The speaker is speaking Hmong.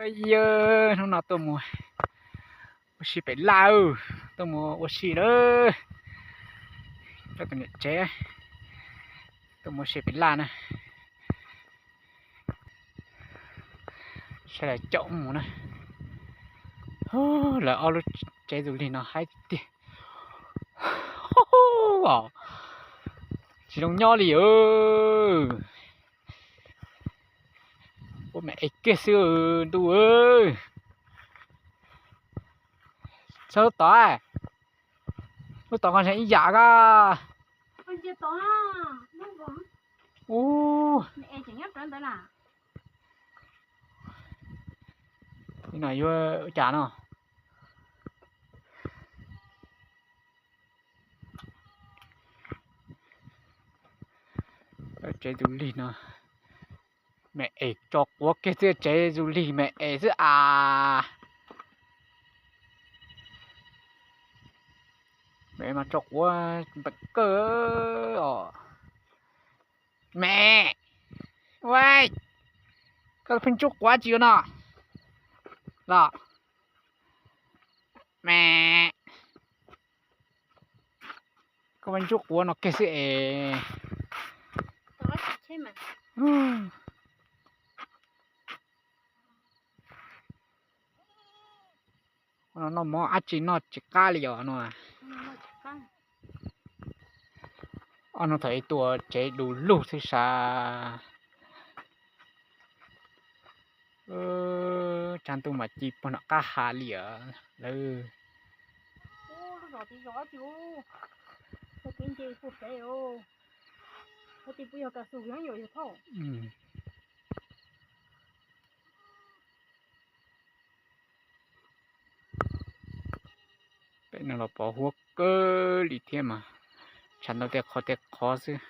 Yawg, hnub no tuaj mus ua si pem laj, tuaj mus ua si lawm. Coj tus niam tsev tuaj mus ua si pem laj na. Saib lawv caum mus na. Lawv ob lub tsev du lig no haib tiag. Tsis zoo nyob li. Ua me es kiag xwb ntuj. Txhob lub tod, lub tod qhov ntseeg ib yam koj. Ub, no yuav ua cas no? Tsev du lig no, me es tso quav kiag xwb, tsev du lig me es xwb as. Me mas tso quav npeem kawg os. Me, koj pheej ntsuab quav tsis ua no los? Me, koj pheej ntsuab quav no kiag xwb es. Noj mov dab tsi noj tsis qab li os no. Ob no thaum ib tuaj tsev du lug xwb sas. Tshav ntuj mas ci puag nram qab ha li os lawm. Pem no los pov huab kawg li thiab mas, tshav ntuj tej qhov tej qhov xwb.